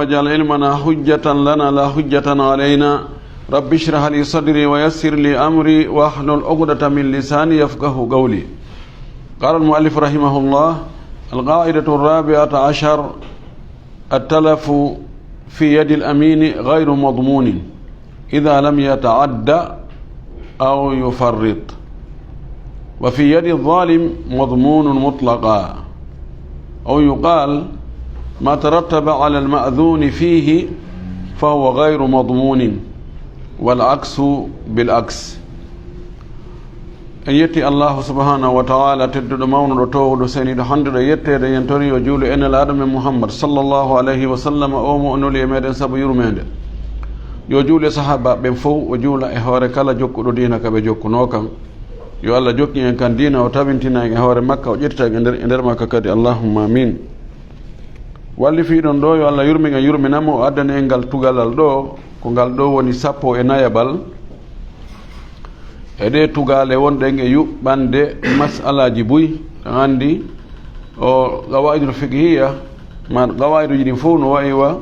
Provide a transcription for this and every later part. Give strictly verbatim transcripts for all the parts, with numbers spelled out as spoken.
واجعل علمنا حجة لنا لا حجة علينا. رب اشرح لي صدري ويسر لي أمري واحلل عقدة من لساني يفقه قولي. قال المؤلف رحمه الله: القاعدة الرابعة عشر: التلف في يد الأمين غير مضمون إذا لم يتعد أو يفرط، وفي يد الظالم مضمون مطلقا. أو يقال: ما ترتب على المأذون فيه فهو غير مضمون، والعكس بالعكس. En yetti Allahu subhanahu wa ta'ala, tedduɗo, mawnuɗo, toowuɗo, seniiɗo, handuɗo yetteede. Yen tori yo juulu e Nelaaɗo men Muhammad sallallahu alayhi wa sallam, o mo o nuli e meɗen sabu yurmeende. Yo juulu e sahaabaaɓe ɓen fow, o juula e hoore kala jokkuɗo diina ka ɓe jokkunoo kan. Yo Allah jokkin en kan diina, o tabintina en e hoore makka, o ƴettita en e nder, e nder makka kadi. Allahumma amin. Wallifiiɗon ɗo, yo Allah yurmin en, yurmina mo, o addani en ngal tugalal ɗo, ko ngal ɗo woni sappo e nayaɓal e ɗe tugaale wonɗen e yuɓɓande masalaaji buy. En anndi o qawaidul fiqhiya, ma qawaiduji ɗin fow no wayi wa,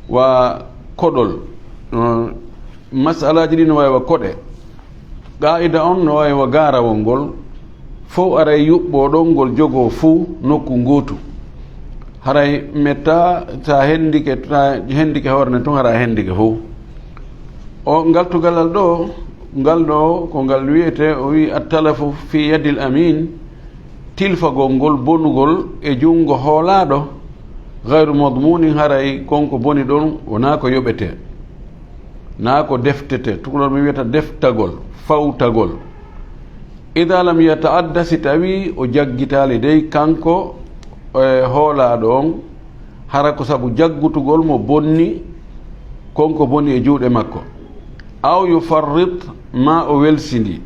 wa koɗol. No masalaaji ɗin no wayi wa koɗe. Qaa'ida on no wayi wa gaarawol ngol, fow aray yuɓɓo ɗon ngol jogoo fow nokku ngootu. Haray metta ta hendike, ta hendike hoore nden tun, hara hendike fow. O ngal tugalal ɗo, ngal ɗo ko ngal wiyete, o wi: "Attalafu fi yadil amin", tilfagol ngol, bonugol e junngo hoolaaɗo, gayru madmunin, haray kon ko boni ɗon wonaa ko yoɓete, naa ko deftete. Tukulor mi wiyata deftagol, fawtagol. Ida lam yataadda, si tawi o jaggitaali dey kanko, e, hoolaaɗo on, hara ko sabu jaggutugol mo bonni kon ko boni e juuɗe makko. Aw yufarrit, ma o welsindi.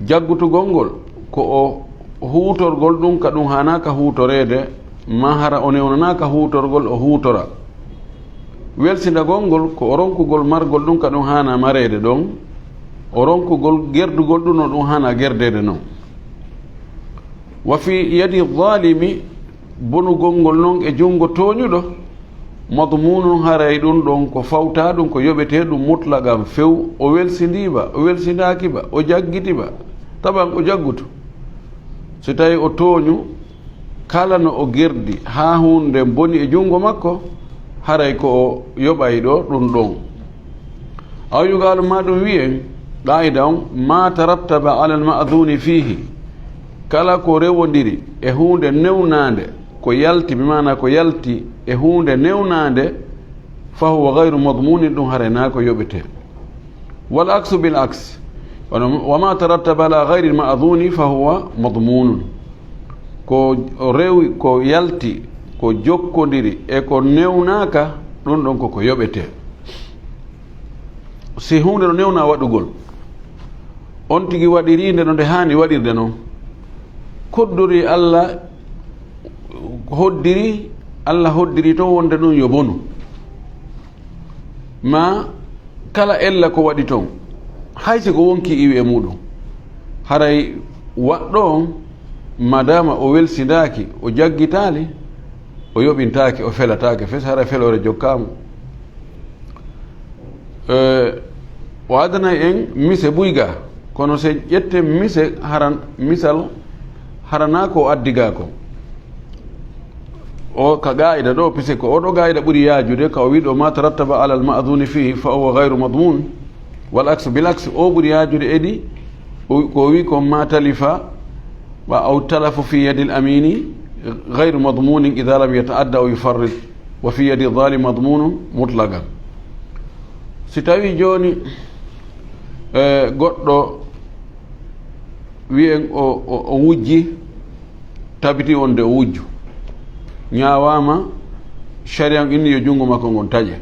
Jaggutugol ngol ko o huutorgol ɗum ka ɗum haanaaka huutoreede, ma hara o newnanaaka huutorgol o huutora. Welsindagol ngol ko o ronkugol margol ɗum ka ɗum haanaa mareede ɗon, o ronkugol gerdugol ɗum no ɗum haanaa gerdeede non. Wa fi yadi zalimi, bonugol ngol non e junngo tooñuɗo, madmunun, haray ɗum ɗon ko fawtaa ɗum, ko yoɓetee ɗum mutlaqan few, o welsindii ba, o welsindaaki ba, o jaggiti ba, taban o jaggutu. Si tawi o tooñu, kala no o gerdi haa huunde boni e junngo makko, haray ko o yoɓayɗo ɗum ɗon. Aw yuqaalu, ma ɗum wi'en, qaa'ida on, ma tarattaba ala al-ma'dhuni fiihi, kala ko rewondiri e huunde newnaande, ko yalti, bi maana ko yalti e huunde newnaande, fa huwa gayru madmunin, ɗum haray naa ko yoɓetee. Wal aksu bil aks. Kono, wa ma tarattaba ala gayri al-ma'dhuni fa huwa madmunun. Ko rewi, ko yalti, ko jokkondiri e ko newnaaka, ɗum ɗon ko ko yoɓetee. Si huunde no newnaa waɗugol, on tigi waɗirii nde no nde haani waɗirde non, koddori Allah hoddiri, Allah hoddiri to wonde ɗum yo bonu. Ma kala ella ko waɗi ton, hay si ko wonkii iwi e muuɗum, haray waɗɗo on, madama o welsindaaki, o jaggitaali, o yoɓintaake, o felataake fes, haray feloore jokkaa mo. Eh, o adanay en mise buy ga, kono si ƴetten mise, haran, misal, haranaa ko o addi ga ko. O ka qaa'ida ɗo, puisque ko oɗo qaa'ida ɓuri yaajude, ka o wi ɗo, ma tarattaba ala al-ma'dhuni fihi fa huwa ghayru madmun, wal aksu bil aksi, o ɓuri yaajude edi, o, ko o wi ko ma talifa, wa aw talafu fi yadi al-amini ghayru madmunin idha lam yata'adda aw yufarrit, wa fi yadi zalim madmunun mutlaqan. Si tawi jooni, eh, goɗɗo wi'en o, o, o wujji, tabiti wonde o wujju, ñaawaama, shari'an inni yo junngo makko ngon taƴe.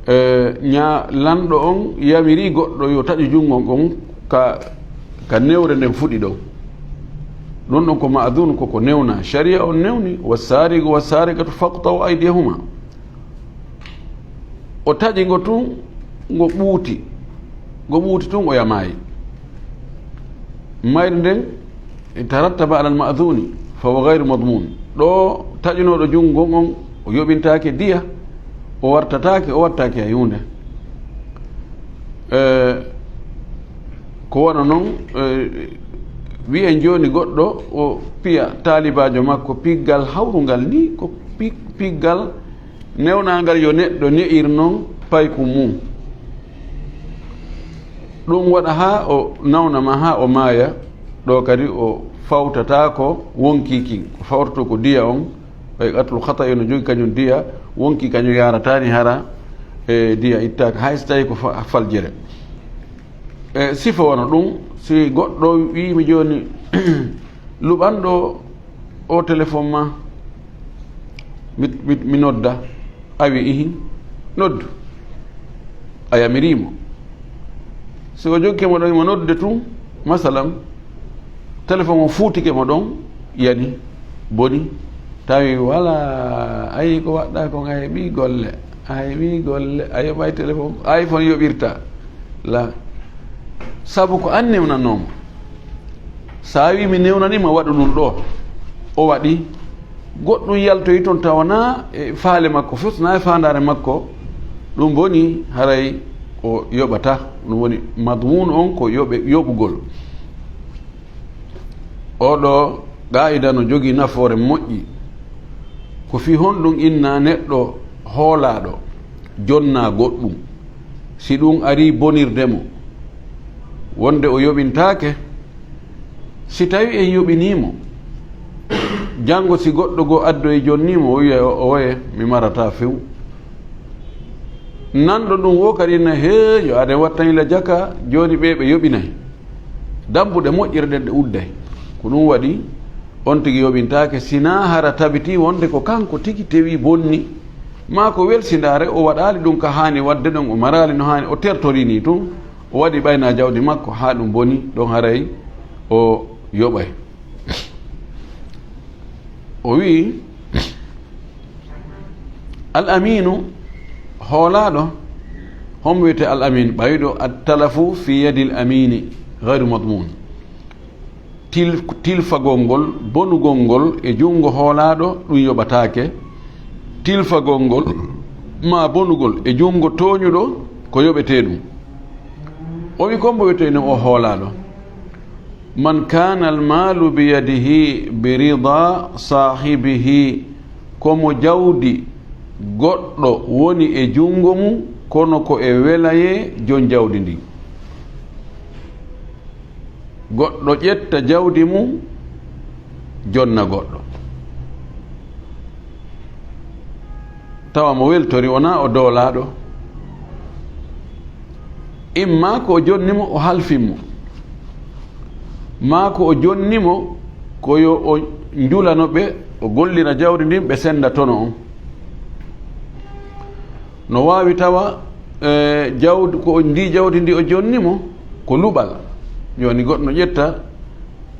E, ña-, lanɗo on yamiri goɗɗo yo taƴu junngo ngon ka, ka newre nden fuɗi ɗon. Ɗum ɗon ko ma'dun, ko ko newna. Shari'a on newni, "Wassariqu wassariqatu faqta'u aydiyahuma." O taƴi ngo tun, ngo ɓuuti. Ngo ɓuuti tun, o yamaayi. Mayri nden, tarattaba alal ma'duni, fa huwa ghayru madmun. Ɗo Taƴunooɗo junngo on, o yoɓintaake diya, o wartataake, o wattaake hay huunde. E, ko wano non, e, wi'en jooni goɗɗo o piya taalibaajo makko piggal hawrungal ni, ko pi-, piggal newnaangal yo neɗɗo ne'ir non payku mum. Ɗum waɗa haa o nawna ma haa o maaya, ɗo kadi o fawtataako wonkii kin. O fawtoto ko diya on, ɓay qatlu khata'i no jogi kañum diya, wonkii kañum yaarataani hara e diya ittaaka, hay so tawii ko fa-, faljere. E sifa wano ɗum, si goɗɗo wi'i mi jooni, luɓanɗo o téléphone ma, mi, mi, mi nodda. A wi, "Ihin, noddu." A yamiri mo. Si o jokkike mo ɗon, mo noddude tun, masalan, telefon o fuutike mo ɗon, yani, boni, tawi wala, ayi ko waɗɗa kon, a heɓi golle, a heɓi golle, a yoɓay telefon, iPhone yoɓirta. La, sabu ko an newnanoo mo. So a wi mi newnanima, waɗu ɗum ɗo, o waɗi. Goɗɗum yaltoyi toon tawa na e faale makko fof, na e faandaare makko. Ɗum woni haray o yoɓata. Ɗum woni madmun on ko yoɓe-, yoɓugol. Oɗo qaa'ida no jogii nafoore moƴƴi. Ko fii honɗum inna neɗɗo hoolaaɗo jonnaa goɗɗum, si ɗum arii bonirde mo, wonde o yoɓintaake? Si tawii en yoɓinii mo, janngo si goɗɗo goo addoyi jonnii mo, o wiya, "O, oye, mi marataa few." Nanɗo ɗum woo kadi na, "Hee, yo aɗen wattan ila jaka, jooni ɓee ɓe yoɓinay. Dambuɗe moƴƴere ɗen ɗe udday." Ko ɗum waɗi on tigi yoɓintaake, si naa hara tabitii wonde ko kanko tigi tewi bonni, maa ko welsindaare, o waɗaali ɗum ka haani waɗde ɗon, o maraali no haani, o tertorii nii tun, o waɗi ɓayna jawdi makko haa ɗum boni, ɗon haray o yoɓay. O wi'i, "Al amiinu, hoolaaɗo, homo wiyetee al amiin, ɓayɗo at talafu fi yadil amiini gayru madmuun." Til-, tilfagol ngol, bonugol ngol e junngo hoolaaɗo, ɗum yoɓataake. Tilfagol ngol, maa bonugol e junngo tooñuɗo, ko yoɓetee ɗum. O wi, "Ko mbo wiyetee no o hoolaaɗo?" "Man kaana al maalu bi yadihi bi rida saahibihi." Ko mo jawdi goɗɗo woni e junngo mum, kono ko e welayee jon jawdi ndin. Goɗɗo ƴetta jawdi mum, jonna goɗɗo. Tawa mo weltori, wonaa o doolaaɗo. Imma ko o jonni mo, o halfin mo. Maa ko o jonni mo, ko yo o njulano ɓe, o gollira jawdi ndin, ɓe sennda tono on. No waawi tawa, eh, jawdi, ko ndi jawdi ndi o jonni mo, ko luɓal. Jooni goɗɗo no ƴetta,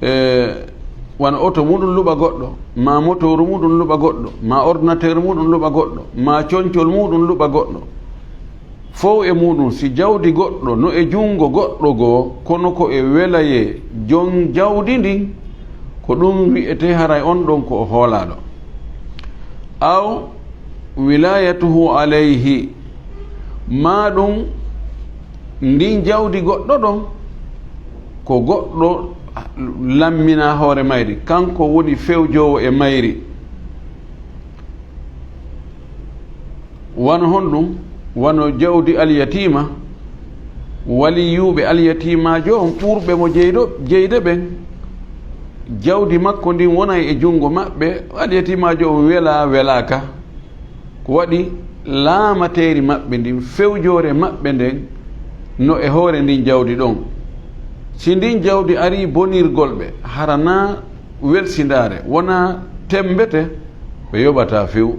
eh, wano oto muɗum luɓa goɗɗo, maa motooru muɗum luɓa goɗɗo, maa ordinateur muɗum luɓa goɗɗo, maa concol muɗum luɓa goɗɗo. Fow e muɗum, si jawdi goɗɗo no e junngo goɗɗo goo, kono ko e welayee jon jawdi ndin, ko ɗum wi'etee haray on ɗon ko o hoolaaɗo. Aw wilayatuhu alayhi, maa ɗum ndin jawdi goɗɗo ɗon, ko goɗɗo lamminaa hoore mayri, kanko woni fewjoowo e mayri. Wano honɗum? Wano jawdi alyatiima, waliyuuɓe alyatiimaajo on ɓurɓe mo jeydo-, jeyde ɓen, jawdi makko ndin wonay e junngo maɓɓe, alyatiimaajo on welaa, welaaka. Ko waɗi laamateeri maɓɓe ndin, fewjoore maɓɓe nden, no e hoore ndin jawdi ɗon. Si ndin jawdi arii bonirgol ɓe, hara naa welsindaare, wonaa temmbete, ɓe yoɓataa few.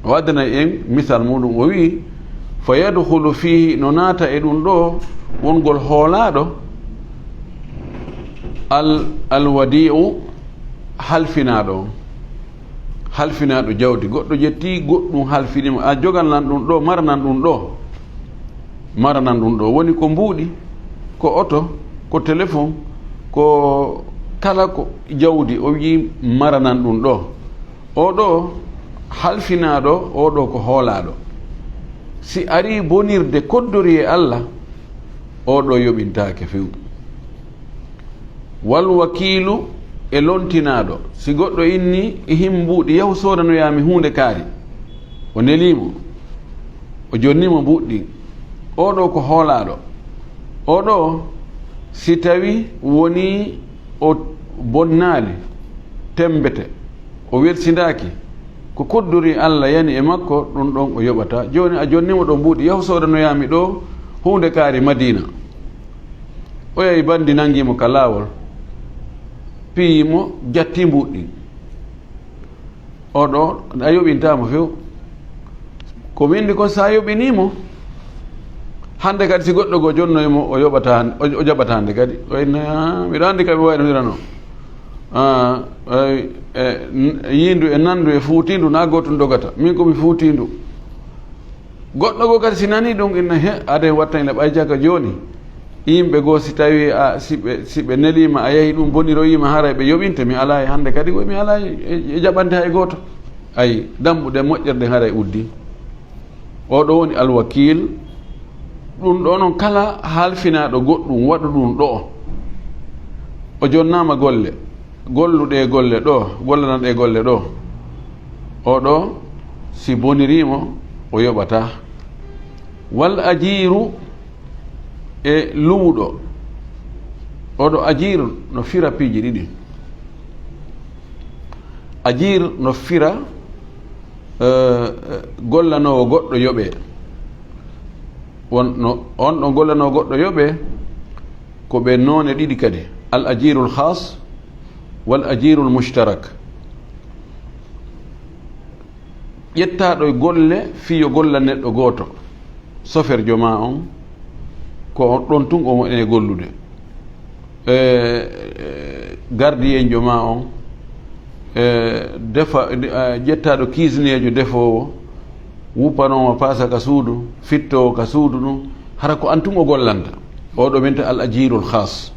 O addanay en misal muɗum, o wi'i, "Fa yadkhulu fihi", no naata e ɗum ɗo wongol hoolaaɗo, al, al wadi'u, halfinaaɗo on. Halfinaaɗo jawdi, goɗɗo ƴetti goɗɗum halfini mo, "A jogan lan ɗum ɗo, maranan ɗum ɗo." Maranan ɗum ɗo woni ko mbuuɗi, ko oto, ko telefon, ko kala ko jawdi, o wi'i, "Maranan ɗum ɗo." Oɗo halfinaaɗo, oɗo ko hoolaaɗo. Si arii bonirde koddori e Alla, oɗo yoɓintaake few. Wal wakiilu e lontinaaɗo, si goɗɗo inni e himo mbuuɗi, "Yahu soodanoyaa mi huunde kaari." O nelii mo, o jonni mo mbuuɗi ɗin. Oɗo ko hoolaaɗo. Oɗo, si tawi wonii o bonnaali, temmbete, o welsindaaki, ko koddori Alla yani e makko, ɗun ɗon o yoɓataa. Jooni a jonni mo ɗo mbuuɗi, "Yahu soodanoyaa mi ɗo huunde kaari Madiina." O yahi banndi nanngii mo ka laawol, piyi mo, jattii mbuuɗi ɗin. Oɗo, a yoɓintaa mo few. Ko winndi kon, si a yoɓinii mo, hannde kadi si goɗɗo goo jonnoyi mo, o yoɓataa han-, o, o jaɓataa hannde kadi. O inna, "Ah, miɗo anndi ka mi waynondirano." Ah, ay, e, n-, yiindu e nanndu e fuutiindu, na gootum dogata. Min ko mi fuutiindu. Goɗɗo goo kadi si nanii ɗun, inna, "He, aden wattane le ɓay jaka jooni." Yimɓe goo si tawi a, si ɓe, si ɓe neliima a yahi ɗun boniroyiima, haray ɓe yoɓinte, mi alaa e hannde kadi, mi alaa e, e jaɓante hay gooto. Ay, dambuɗe moƴƴere ɗen haray uddi. Oɗo woni alwakiil. Ɗun ɗoo non kala halfinaaɗo goɗɗun waɗu ɗun ɗoo. O jonnaama golle. Gollu ɗee golle ɗoo, gollana ɗee golle ɗoo. Oɗo, si bonirii mo, o yoɓataa. Wal ajiiru e luwuɗo. Oɗo ajiir no fira piiji ɗiɗi. Ajiir no fira, eh, gollanoowo goɗɗo yoɓee. Won no, on ɗon gollanoowo goɗɗo yoɓee, ko ɓe noone ɗiɗi kadi, al ajirul khas wal ajirul mushtarak. Ƴettaaɗo e golle fii yo golla neɗɗo gooto, soferjo maa on, ko on ɗon tun o woni e gollude. E, e, gardiyenjo maa on, e, defa, e, ƴettaaɗo kiisineejo defoowo, wuppanoowo paasa ka suudu, fittoowo ka suudu ɗun, hara ko an tun o gollanta. Oɗo wiyete al ajirul khas.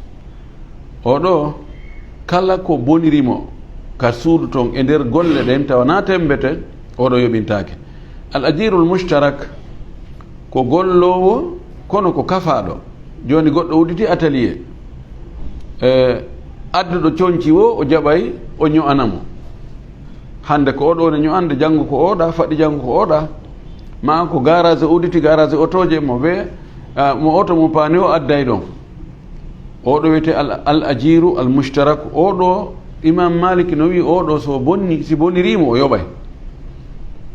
Oɗo, kala ko boniri mo ka suudu ton e nder golle ɗen, tawa na temmbete, oɗo yoɓintaake. Al ajirul mushtarak ko golloowo, kono ko kafaaɗo. Jooni goɗɗo udditi atelier, e, adduɗo conci woo, o jaɓay o ño'ana mo. Hannde ko oɗo woni ño'ande, janngo ko oɗa, faɗi janngo ko oɗa. Maa ko garage o udditi, garage otooje mo ɓe, a, mo oto mo paani o adday ɗon. Oɗo wiyete al, al ajiru al mushtarak. Oɗo, Imam Malik no wi'i, oɗo so bonni, si boniriimo, o yoɓay.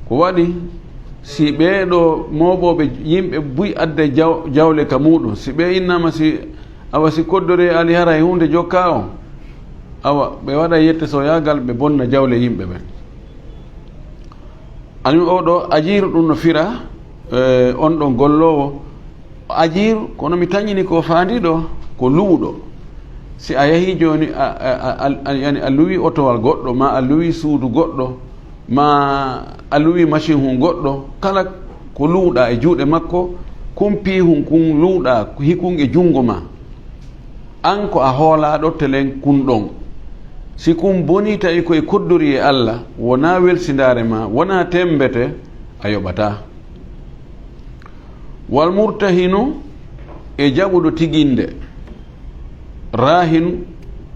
Ko waɗi, si ɓee ɗoo mooɓooɓe yimɓe buy adda jaw-, jawle ka muuɗum, si ɓe innama si, awa si koddoree ali hara e huunde jokkaa on, awa ɓe waɗa yette soyaagal, ɓe bonna jawle yimɓe ɓen. Ani oɗo ajiru ɗum no fira, eh, on ɗon golloowo. Ajiru, kono mi tañini ko faandiɗo, ko luwuɗo. Si a yahii jooni, a, a, a, a, yani a luwii otowal goɗɗo, maa a luwii suudu goɗɗo, maa a luwii macin hun goɗɗo, kala ko luwɗaa e juuɗe makko, kun pii hun kun luwɗaa hikun e junngo maa. An ko a hoolaaɗo telen kun ɗon. Si kun bonii tawi ko e koddori e Alla, wonaa welsindaare maa, wonaa temmbete, a yoɓataa. Wal murtahinu e jaɓuɗo tiginde. Raahinu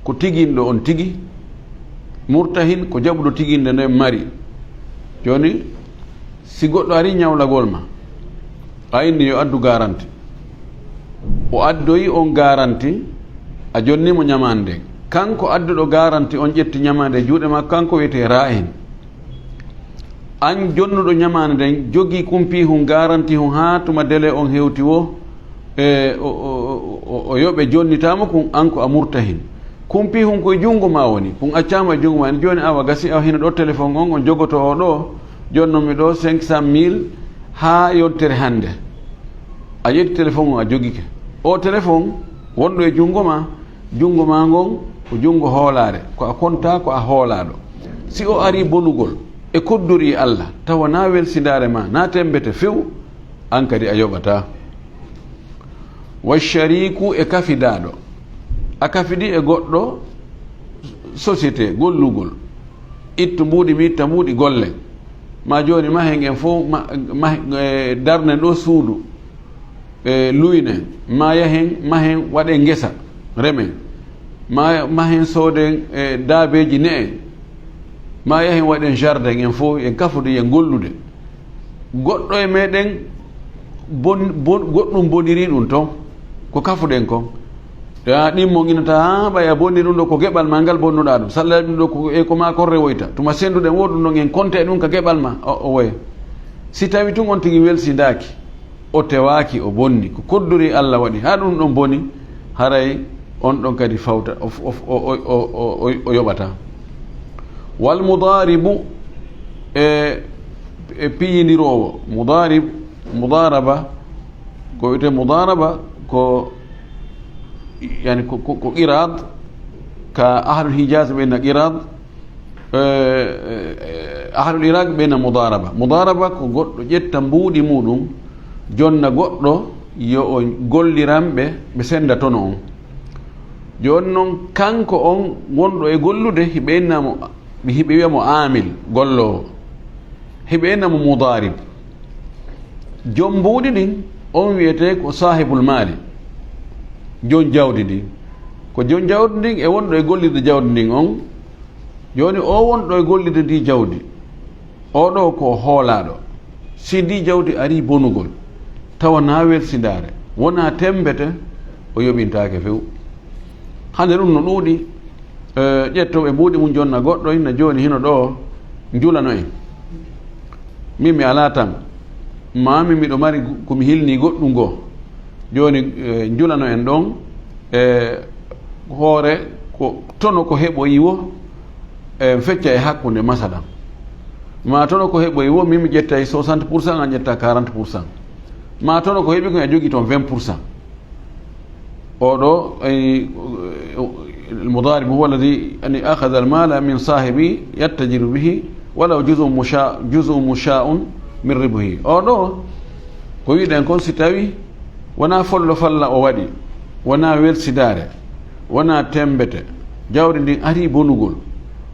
ko tiginɗo on tigi. Murtahin ko jaɓuɗo tiginde nden mari. Jooni, si goɗɗo arii ñawlagol ma, a inni yo addu garanti. O addoyi on garanti, a jonni mo ñamaande nden. Kanko adduɗo garanti on ƴetti ñamaande e juuɗe maa, kanko wiyetee raahin. An jonnuɗo ñamaande nden jogii kun pii hun garanti hun haa tuma délai on hewti woo, e, o, o, o, o, o yoɓe jonnitaa mo kun, an ko a murtahin. Kun pii hun ko e junngo maa woni, kun accaama e junngo maa. Jooni awa gasi, awa hino ɗoo téléphone on, on jogotoo oo ɗoo, jonnomi ɗoo cinq cent mille haa yontere hannde. A ƴetti téléphone on, a jogike. Oo téléphone wonɗo e junngo maa, junngo maa ngon ko junngo hoolaare, ko a kontaa, ko a hoolaaɗo. Si o arii bonugol e koddori Alla, tawa naa welsindaare maa, naa temmbete few, an kadi a yoɓataa. Wa shariku e kafidaaɗo. A kafidi e goɗɗo société, gollugol. Ittu mbuuɗi, mi itta mbuuɗi, gollen. Ma jooni mahen en fof, ma, ma, e, darnen ɗo suudu, e, luynen. Ma yahen, mahen, waɗen ngesa, remen. Ma, mahen, sooden, e, daabeeji, ne'en. Ma yahen, waɗen jardin en fof, en kafude, en gollude. Goɗɗo e meɗen bon-, bon-, goɗɗum boniri ɗum ton, ko kafuɗen kon. Ya ɗin mo nginata, "Ah, ɓay a bonni ɗum ɗo, ko geɓal ma ngal bonnuɗaa ɗum. Sallay ɗum ɗo, ko, e ko ma kon rewoyta. Tuma senduɗen wo ɗum ɗon, en konte ɗum ka geɓal ma." O, o woye. Si tawi tun on tigi welsindaaki, o tewaaki, o bonni, ko kodduri Allah waɗi, haa ɗum ɗon boni, haray on ɗon kadi fawta, o, o, o yoɓata. Wal mudaaribu, e, e piyindiroowo. Mudaarib, mudaaraba, ko wiyetee mudaaraba, ko, yani, ko, ko, ko qiraad, ka ahlul Hijaaz ɓe na qiraad, e, e, ahlul Iraq ɓe na mudaaraba. Mudaaraba ko goɗɗo ƴetta mbuuɗi muɗum, jonna goɗɗo, yo o golliran ɓe, ɓe senda tono on. Jooni non, kanko on wonɗo e gollude, hiɓe inna mo, hiɓe wiya mo aamil, golloowo. Hiɓe inna mo mudaarib. Joom mbuuɗi ɗin, on wiyetee ko saahibul maali, joom jawdi ndin. Ko joom jawdi ndin e wonɗo e gollirde jawdi ndin on. Jooni, o wonɗo e gollirde ndi jawdi, o ɗo ko hoolaaɗo. Si ndi jawdi arii bonugol, tawa na welsindaare, wona temmbete, o yoɓintaake few. Hannde ɗum no ɗuuɗi, e, ƴettooɓe mbuuɗi mum jonna goɗɗo, ina jooni hino ɗo njulano en. Min mi alaa tan, maa min miɗo mari gu-, ko mi hilni goɗɗum goo. Jooni, e, njulano en ɗon, e, hoore ko tono ko heɓoyi wo, e, fecca e hakkunde, masalan. Ma tono ko heɓoyi wo, min mi ƴettay soixante pour cent, an ƴetta quarante pour cent. Ma tono ko heɓi ko, a jogii toon vingt pour cent. Oɗo, ay, المضارب هو الذي، يعني، أخذ المال من صاحبه يتجر به ولو جزء مشاء، جزء مشاء من ربحه. Oɗo, ko wiɗen kon, si tawi wona follo falla o waɗi, wona welsidaare, wona temmbete, jawdi ndin ari bonugol,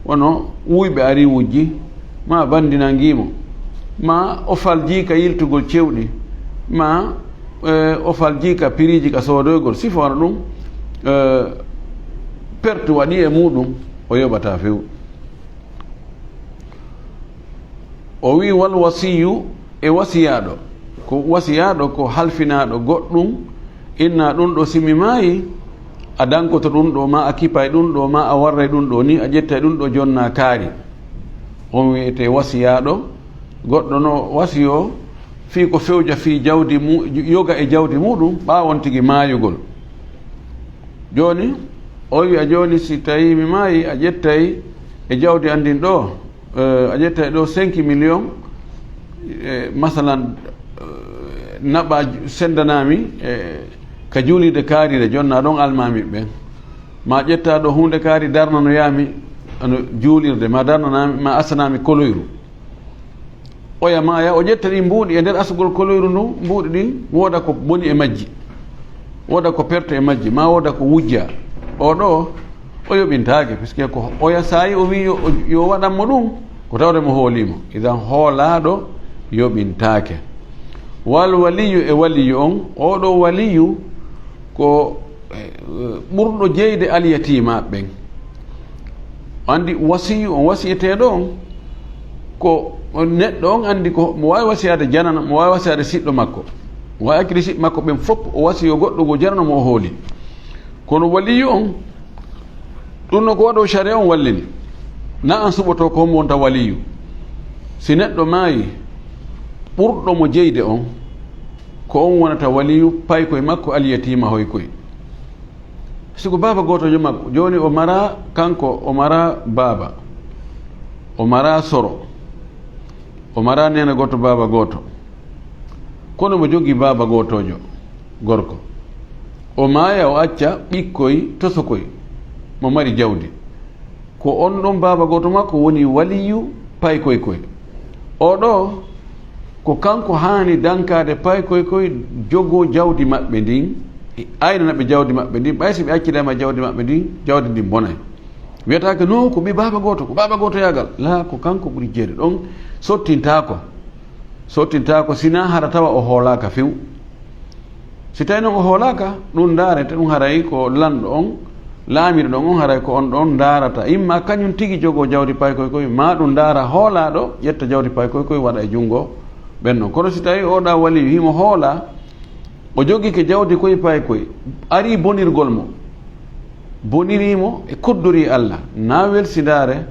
wano wuyɓe ari wujji, ma banndi nangii mo, ma o faljii ka yiltugol cewɗi, ma, e, o faljii ka piriiji ka soodoygol, sifa wano ɗum, e, perte waɗi e muɗum, o yoɓata few. O wi, "Wal wasiyu", e wasiyaaɗo, ko wasiyaaɗo ko halfinaaɗo goɗɗum, inna ɗum ɗo, si mi maayi, a dankoto ɗum ɗo, ma a kipay ɗum ɗo, ma a warray ɗum ɗo ni, a ƴettay ɗum ɗo, jonna kaari. On wiyetee wasiyaaɗo, goɗɗo no wasiyoo fii ko fewja fii jawdi mu-, yoga e jawdi muɗum, ɓaawon tigi maayugol. Jooni, o wi'a, "Jooni, si tawi mi maayi, a ƴettay e jawdi an ndin ɗo, eh, a ƴettay ɗo cinq millions, eh, masalan, eh, naɓa ju-, sendanami, eh, ka juulirde kaarire, jonna ɗon almami ɓen. Ma ƴetta ɗo huunde kaari darnanoyami ano juulirde, ma darnanami, ma asanami koloyru." Oya maaya, o ƴetta ɗin mbuuɗi e nder asugol koloyru ndun, mbuuɗi ɗin wooda ko boni e majji, wooda ko perte e majji, ma wooda ko wujja. O ɗo, o yoɓintaake, puisque ko oya saayi o wi yo, yo waɗan mo ɗum, ko tawde mo hoolii mo. Idan hoolaaɗo yoɓintaake. Wal waliyu, e waliyu on, o ɗo waliyu ko, eh, ɓurɗo jeyde alyatiima ɓen. Anndi wasiyu on, wasiyeteeɗo on, ko on neɗɗo on anndi ko mo waawi wasiyaade janano, mo waawi wasiyaade siɗɗo makko. Mo waawi accide siɗɗo makko ɓen fof, o wasiyo goɗɗo ngo janano mo o hooli. Kono waliyu on, ɗum no ko waɗo sharia on wallini. Na an suɓoto ko hombo wonta waliyu. Si neɗɗo maayi, ɓurɗo mo jeyde on, ko on wonata waliyu paykoy makko, alyatiima hoykoy. Si ko baaba gootojo makko, jooni o mara, kanko o mara baaba, o mara soro, o mara neene gooto, baaba gooto. Kono mo jogii baaba gootojo gorko. O maaya, o acca ɓikkoy tosokoy mo mari jawdi. Ko on ɗon baaba gooto makko woni waliyu paykoy koy. O ɗo, ko kanko haani dankaade paykoy koy, jogoo jawdi maɓɓe ndin, aynana ɓe jawdi maɓɓe ndin, ɓay si ɓe accidaama jawdi maɓɓe ndin, jawdi ndin bonay. Wiyataake, "No, ko ɓii baaba gooto, ko baaba gooto yaagal." Laa, ko kanko ɓuri jeyeede. Ɗon sottintaako. Sottintaako, sinaa hara tawa o hoolaaka few. Si tawi noon o hoolaaka, ɗum ndaarete, ɗum haray ko lanɗo on, laamiiɗo ɗon on, haray ko on ɗon ndaarata. Imma kañum tigi jogoo jawdi paykoy koy, maa ɗum ndaara hoolaaɗo, ƴetta jawdi paykoy koy, waɗa e junngo ɓen non. Kono si tawi oɗa waliyu himo hoolaa, o jogike jawdi koy paykoy, arii bonirgol mo, bonirii mo e koddorii Alla, naa welsindaare,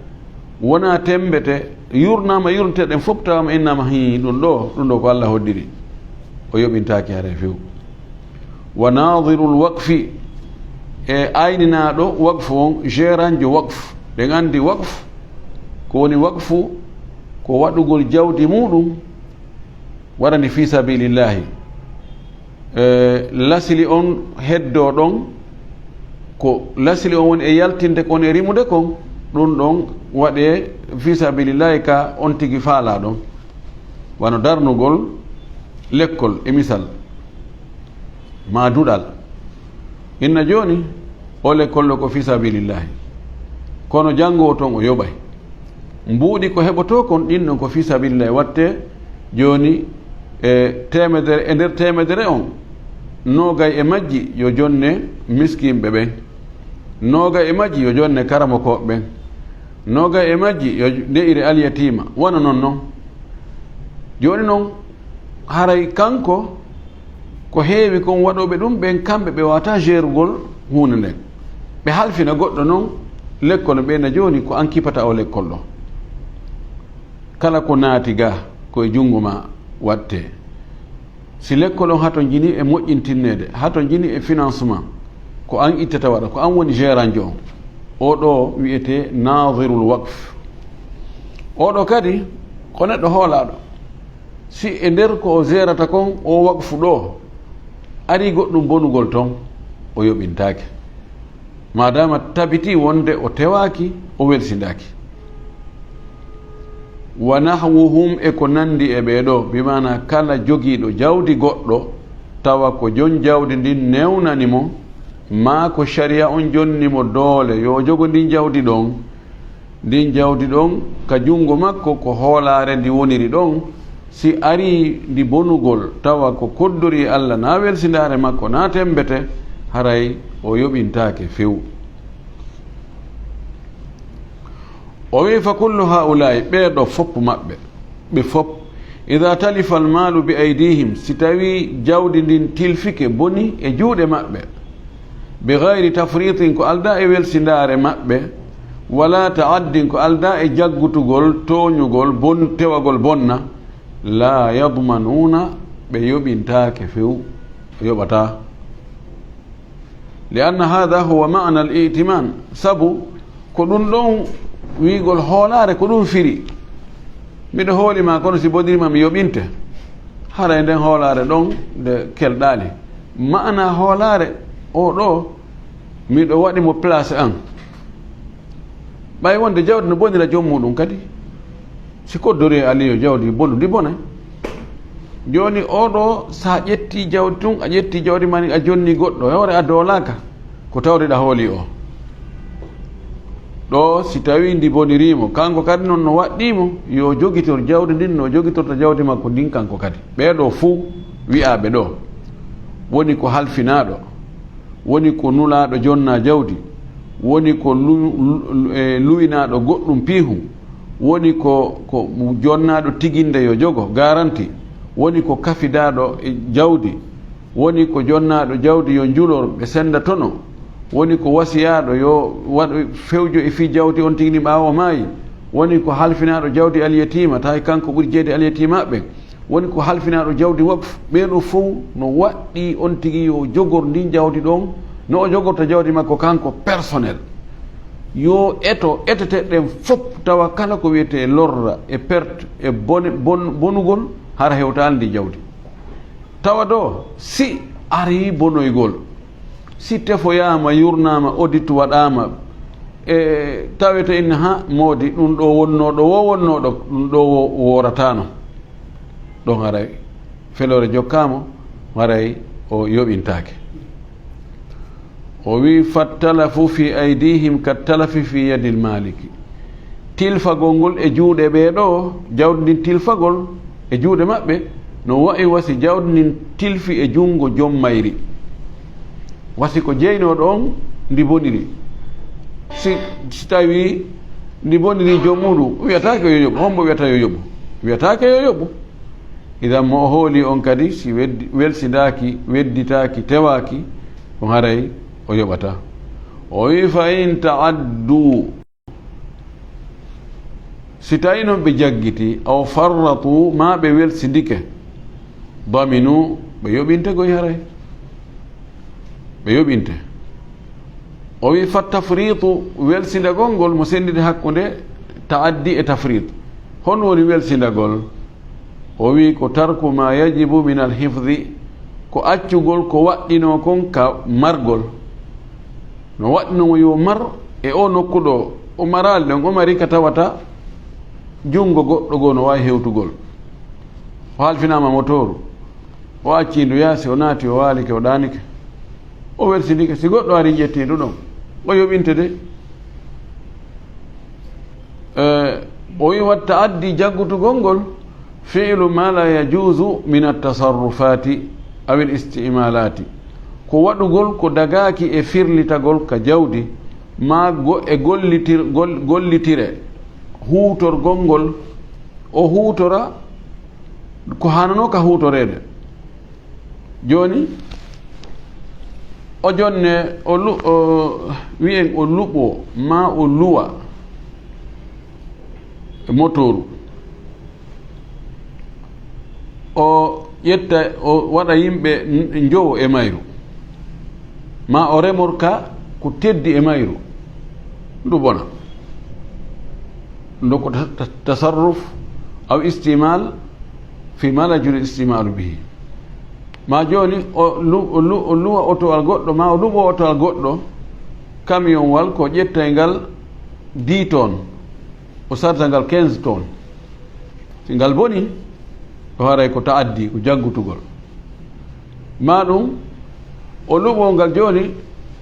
wonaa temmbete, yurnaama yurniteeɗen fof, tawaama innaama, "Hii, ɗum ɗo, ɗum ɗo ko Alla hoddiri." O yoɓintaake haray few. Wa naadirul waqfi, e ayninaaɗo waqfu on, gérant jo waqfu. Ɗen anndi waqfu, ko woni waqfu, ko waɗugol jawdi muuɗum, waɗani fii sabilillahi. E, lasli on heddoo ɗon, ko lasli on woni e yaltinde kon e rimude kon, ɗum ɗon waɗee fii sabilillahi ka on tigi faalaa ɗon. Wano darnugol lekkol e misal, maa duɗal. Inna jooni, o lekkol ɗo ko fii sabilillahi. Kono janngo o ton o yoɓay. Mbuuɗi ko heɓotoo kon, ɗin ɗon ko fii sabilillahi. Watte jooni e teemedere, e nder teemedere on, noogay e majji yo jonne miskinɓe ɓen. Noogay e majji yo jonne karamokooɓe ɓen. Noogay e majji yo nde'ire alyatiima. Wano non non. Jooni non, haray kanko, ko heewi kon waɗooɓe ɗum ɓen, kamɓe ɓe waawataa jeerugol huunde nden. Ɓe halfina goɗɗo non lekkol, ɓe na jooni ko an kipata o lekkol ɗo. Kala ko naati ga, ko e junngo ma wattee. Si lekkol on hato jini e moƴƴintinneede, hato jini e financement, ko an ittata waɗa, ko an woni gérant jo on. O ɗo wi'etee naadirul waqf. O ɗo kadi ko neɗɗo hoolaaɗo. Si e nder ko o gérata kon, o waqfu ɗo, arii goɗɗum bonugol ton, o yoɓintaake. Maadaama tabitii wonde o tewaaki, o welsindaaki. Wa nahwuhum, e ko nanndi e ɓee ɗo, bi maana kala jogiiɗo jawdi goɗɗo, tawa ko jon jawdi ndin newnani mo, maa ko shari'a on jonni mo doole yo o jogo ndin jawdi ɗon, ndin jawdi ɗon ka junngo makko, ko hoolaare ndi woniri ɗon, si arii ndi bonugol, tawa ko koddorii Alla naa welsindaare makko naa temmbete, haray o yoɓintaake few. O wi'i, "Fa kullu haa'ulaa'i," ɓee ɗo fof maɓɓe, ɓe fof, "idaa talifa almaalu bi aydiihim," si tawii jawdi ndin tilfike, boni e juuɗe maɓɓe, "bi gayri tafriitin," ko aldaa e welsindaare maɓɓe, "walaa ta'addin," ko aldaa e jaggutugol, tooñugol, bon-, tewagol bonna, "laa yadmanuuna," ɓe yoɓintaake few, yoɓataa. "Li anna haada huwa ma'na al-i'timaan," sabu ko ɗum ɗon wi'ugol hoolaare, ko ɗum firi. Miɗo hooli ma, kono si boniri ma, mi yoɓinte. Haray nden hoolaare ɗon nde kelɗaali. Ma'ana hoolaare o ɗo, miɗo waɗi mo place an. Ɓay wonde jawdi no bonira joom muɗum kadi. Si koddori e Aliyo jawdi bondu, ndi bonay. Jooni o ɗo, sa ƴetti jawdi tun, a ƴetti jawdi ma ni, a jonni goɗɗo, hewre a doolaka ko tawde ɗa hooli o. Ɗo, si tawi ndi bonirimo, kanko kadi non no waɗɗimo, yo jogitor jawdi ndin, no jogitorta jawdi makko ndin kanko kadi. Ɓee ɗo fuu wi'aaɓe ɗo, woni ko halfinaaɗo, woni ko nulaaɗo jonna jawdi, woni ko lu-, lu-, e luwinaaɗo goɗɗum piihun, woni ko, ko jonnaaɗo tiginde yo jogo, garanti, woni ko kafidaaɗo e jawdi, woni ko jonnaaɗo jawdi yo njulor, ɓe senda tono, woni ko wasiyaaɗo yo waɗ fewjo e fii jawdi on tigi ni ɓaawo maayi, woni ko halfinaaɗo jawdi alyatiima, tawi kanko ɓuri jeeyde alyatiimaaɓe ɓen, woni ko halfinaaɗo jawdi waqf, ɓee ɗo fow no waɗɗii on tigi yo jogor ndin jawdi ɗon, no o jogorta jawdi makko kanko personnel. Yo eto, eteteeɗe ɗen fop, tawa kala ko wiyetee lorra e perte e bone, bon-, bonugol, hara hewtaali ndi jawdi. Tawa ɗo, si arii bonoygol, si tefoyaama, yurnaama, audit waɗaama, e tawete inna ha moodi, ɗum ɗo wonnoo ɗo, wo wonnoo ɗo, ɗum ɗo wo-, woorataano. Ɗon haray feloore jokkaama, haray o yoɓintaake. O wi, "Fattalafu fi aydihim kattalafi fi yadil maliki." Tilfagol ngol e juuɗe ɓee ɗo, jawdi ndin tilfagol e juuɗe maɓɓe, no wa'i wasi jawdi ndin tilfi e junngo joom mayri. Wasi ko jeynooɗo on ndi boniri. Si, si tawi ndi boniri joom muɗum, wiyataake yo yoɓu. Hombo wiyata yo yoɓu? Wiyataake yo yoɓu. Idan mo o hooli on kadi, si weddi-, welsindaaki, wedditaaki, tewaaki, ko haray o yoɓata. O wi, "Fa in ta'addu." Si tawi noon ɓe jaggiti, aw farratu, maa ɓe welsindike, daminu, ɓe yoɓinte koy haray. Ɓe yoɓinte. O wi, "Fa tafriitu", welsindagol ngol mo senndinde hakkunde ta'addi e tafriit. Honno woni welsindagol? O wi, "Ko tarku ma yajibu min al hifdi", ko accugol ko waɗɗinoo kon ka margol. No waɗɗinoo mo yo mar e o nokku ɗo, o maraali ɗon, o mari ka tawata junngo goɗɗo goo no waawi hewtugol. O halfinaama motooru, o accii ndu yaasi, o naati, o waalike, o ɗaanike, o welsindike. Si goɗɗo ari ƴettii ndu ɗon, o yoɓinte de. Eh, o wi, "Wa ta'addi", jaggutugol ngol, "fi'lu ma la yajuzu min at-tasarrufati aw al-isti'malati", ko waɗugol ko dagaaki e firlitagol ka jawdi, maa go-, e gollitir-, gol-, gollitire, huutorgol ngol, o huutora ko haananoo ka huutoreede. Jooni, o jonne, o lu-, o wi'en o luɓo, maa o luwa motooru. O ƴetta, o waɗa yimɓe n-, njowo e mayru. Maa o remorka ko teddi e mayru. Ndu bona. Ndu ko ta-, ta-, tasarruf aw istimal fi ma la yajuzu istimalu bihi. Ma jooni o lu-, o lu-, o luwa otowal goɗɗo, ma o luɓo otowal goɗɗo, kamiyonwal ko ƴettayngal dix tonnes, o sarta ngal quinze tonnes. Si ngal boni, o haray ko ta'addi, ko jaggutugol. Ma ɗum, o luɓo ngal jooni,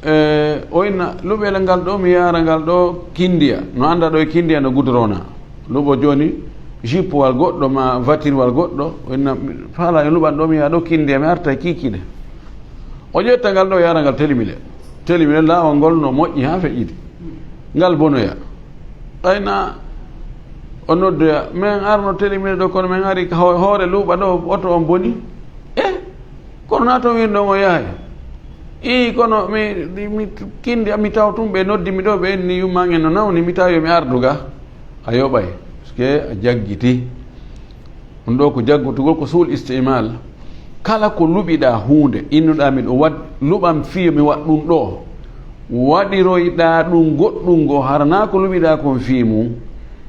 e, o inna, "Luɓele ngal ɗo, mi yaara ngal ɗo Kindiya." No annda ɗo e Kindiya no gudrona. Luɓo jooni, jippowal goɗɗo ma vatirwal goɗɗo, o inna, "Mi faala e luɓan ɗo, mi yaha ɗo Kindiya, mi arta e kiikiiɗe." O ƴetta ngal ɗo, yaara ngal Telimile. Telimile, laawol ngol no moƴƴi haa feƴƴiti. Ngal bonoya. Ɓayna o noddoya, "Min arno Telimile ɗo, kono min ari ka ho-, hoore luuɓa ɗo, oto on boni." "E, kono na to win ɗon o yahay?" "Ii, kono mi, mi Kindi, mi taw tun ɓe noddi mi ɗo, ɓe inni yumma en no nawni, mi tawi yo mi ardu ga." A yoɓay, parce que a jaggiti. Ɗum ɗo ko jaggutugol, ko suul istimal. Kala ko luɓiɗaa huunde, innuɗaa miɗo waɗ-, luɓam fii yo mi waɗ ɗum ɗo. Waɗiroyɗaa ɗum goɗɗum ngo, hara naa ko luɓiɗaa kon fii mum.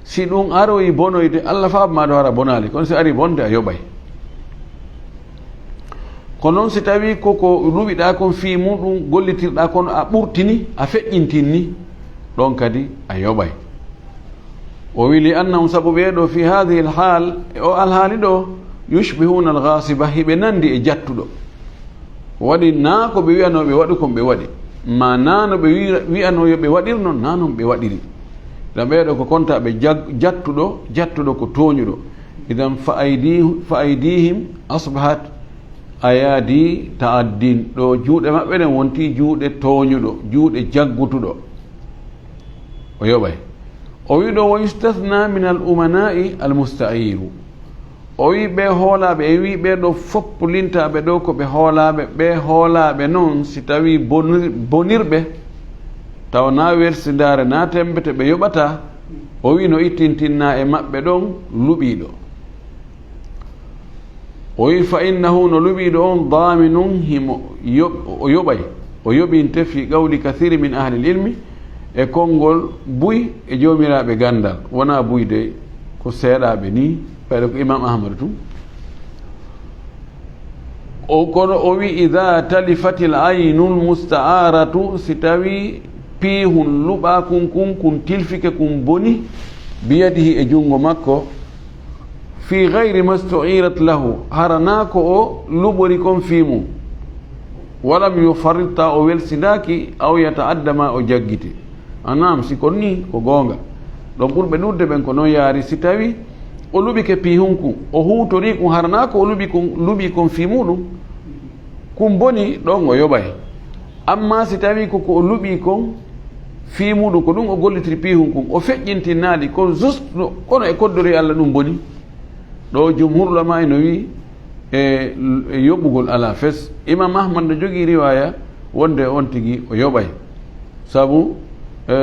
Si ɗum aroyi bonoyde, Allah faabo maa ɗo hara bonaali. Kono si ari bonde, a yoɓay. Ko noon si tawii ko ko luɓiɗaa kon fii mum, ɗum gollitirɗaa kon, a ɓurtini, a feƴƴintinni, ɗon kadi a yoɓay. O wi, "Li annahum", sabu ɓee ɗo, "fi haadihi alhaal", e o alhaali ɗo, "yushbihuna alghasiba", hiɓe nandi e jattuɗo. Waɗi naa ko ɓe wi'anoo ɓe waɗu kon ɓe waɗi, ma naa no ɓe wi'ra-, wi'anoo yo ɓe waɗir non, naa non ɓe waɗiri. Ɗa ɓee ɗo ko kontaaɓe jag-, jattuɗo, jattuɗo ko tooñuɗo. Idan fa aydi-, fa aydihim asbahat ayadi ta'addin. Ɗo juuɗe maɓɓe ɗen wonti juuɗe tooñuɗo, juuɗe jaggutuɗo. O yoɓay. O wi ɗo, "Wa yustathna min al umanai al musta'iru." O wi ɓe hoolaaɓe, e wi ɓe ɗo fopp lintaaɓe ɗo ko ɓe hoolaaɓe, ɓe hoolaaɓe noon si tawii bonir-, bonirɓe, tawa naa welsindaare naa temmbete ɓe yoɓataa, o wi no ittintinnaa e maɓɓe ɗon luɓiiɗo. O wi, "Fa innahu", no luɓiiɗo on, "daaminun", himo yoɓ-, o yoɓay, o yoɓinte, "fi qawli kathiri min ahli ilmi", e konngol buy e joomiraaɓe ganndal, wonaa buy de, ko seeɗaaɓe nii, ɓayde ko Imam Ahmadu tun. O, kono o wi, "Idha talifatil aynul musta'aratu", si tawii piihun luɓaakun kun, kun tilfike, kun boni, "biyadihi", e junngo makko, "fi ghayri mastu'irat lahu", hara naa ko o luɓori kon fii mum. Walam yufarrit, ta o welsindaaki, aw yataadda, ma o jaggiti. Anam, si kon ni, ko goonga. Ɗon ɓurɓe ɗuuɗde ɓen ko non yaari, si tawi o luɓike piihun kun, o huutorii kun, hara naa ko o luɓi kun, luɓi kon fii muɗum, kun boni, ɗon o yoɓay. Amma si tawi ko ko o luɓi kon fii muɗum, ko ɗum o gollitiri piihun kun, o feƴƴintinaali kon, just no, kono e koddori Alla ɗum boni. Ɗo jumhur ulama en no wi'i e, e yoɓugol alaa fes. Imam Ahmad no jogii riwaya wonde on tigi o yoɓay. Sabu, e,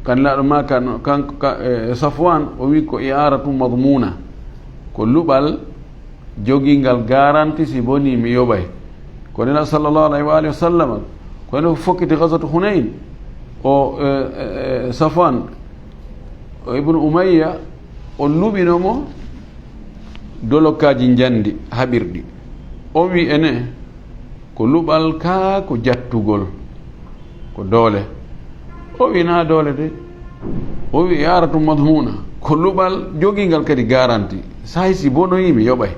kan laaɗo ma kan, kan, ka, e, Safwan o wi'i ko i'aratu madmuna. Ko luɓal jogingal garanti si boni mi yoɓay. Ko Nela sallallahu alayhi wa alihi wa sallam, ko ene fokkiti ghazwat Hunayn. O, e, e, e, Safwan, o Ibnu Umayya, o luɓino mo dolokkaaji njandi haɓirɗi. O wi ene, ko luɓal kaa ko jattugol, ko doole. O wi naa doole de. O wi i'aratu madmuna, ko luɓal jogingal kadi garanti. Sahi si bonoyi mi yoɓay.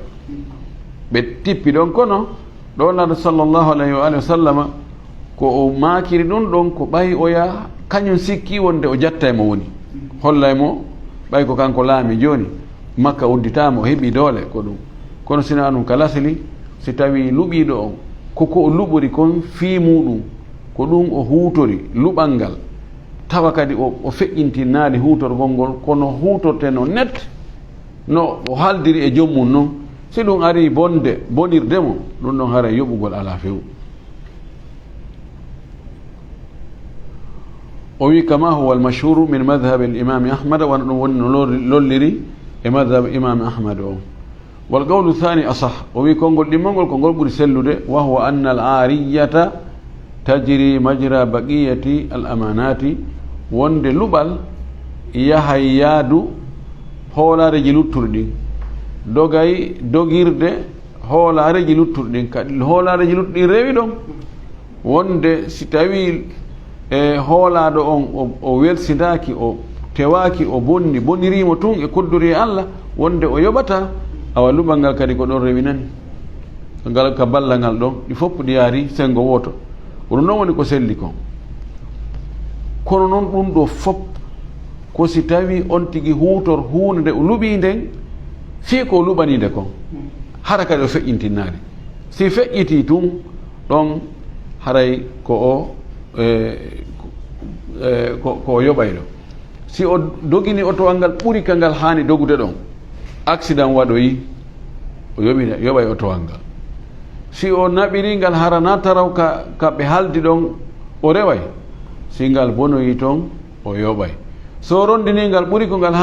Ɓe tippi ɗon kono, ɗo Nela sallallahu alayhi wa alihi wa sallama, ko o maakiri ɗum ɗon, ko ɓay oya kañum sikki wonde o jatta e mo woni. Holla e mo, ɓay ko kanko laami jooni, Makka udditaama, o heɓi doole, ko ɗum. Kono sina ɗum ka lasli, si tawi luɓiiɗo on, ko ko o luɓori kon fii muɗum, ko ɗum o huutori, luɓal ngal, tawa kadi o, o feƴƴintinaali huutorgol ngol, kono huutorte no net, no o haaldiri e joom mum non, si ɗum arii bonde, bonirde mo, ɗum ɗon haray yoɓugol alaa few. O wi, kama huwa al-mashhuru min madhhab al-imam Ahmad, wano ɗum woni no lor-, lolliri e madhhab imam Ahmad o. Wal qawlu thani asah. O wi, konngol ɗimmol ngol ko ngol ɓuri sellude, wa huwa anna al-ariyata tajri majra baqiyati al-amanati, wonde luɓal yahay yaadu hoolaareeji luttuɗi ɗin, dogay dogirde hoolaareeji luttuɗi ɗin, ka hoolaareeji luttuɗi ɗin rewi ɗon, wonde si tawii e hoolaaɗo on o, o welsindaaki, o tewaaki, o bonni, boniriimo tun e koddori e Alla, wonde o yoɓata, awa luɓal ngal kadi ko ɗon rewinani. Ngal ka ballal ngal ɗon, ɗi fof ɗi yaari senngo wooto. Ko ɗum ɗon woni ko selli kon. Kono non ɗum ɗo fof, ko si tawii on tigi huutor huunde nde o luɓii nden, fii ko o luɓanii nde kon, hara kadi o feƴƴintinaali. Si feƴƴitii tun, ɗon haray ko o, e, ko, e, ko, ko o yoɓayɗo. Si o dogini otowal ngal ɓuri ka ngal haani dogude ɗon, accident waɗoyi, o yoɓi, yoɓay otowal ngal. Si o naɓiri ngal hara na taraw ka, ka ɓe haldi ɗon, o reway. Si ngal bonoyi ton, o yoɓay. So o rondini ngal ɓuri ko ngal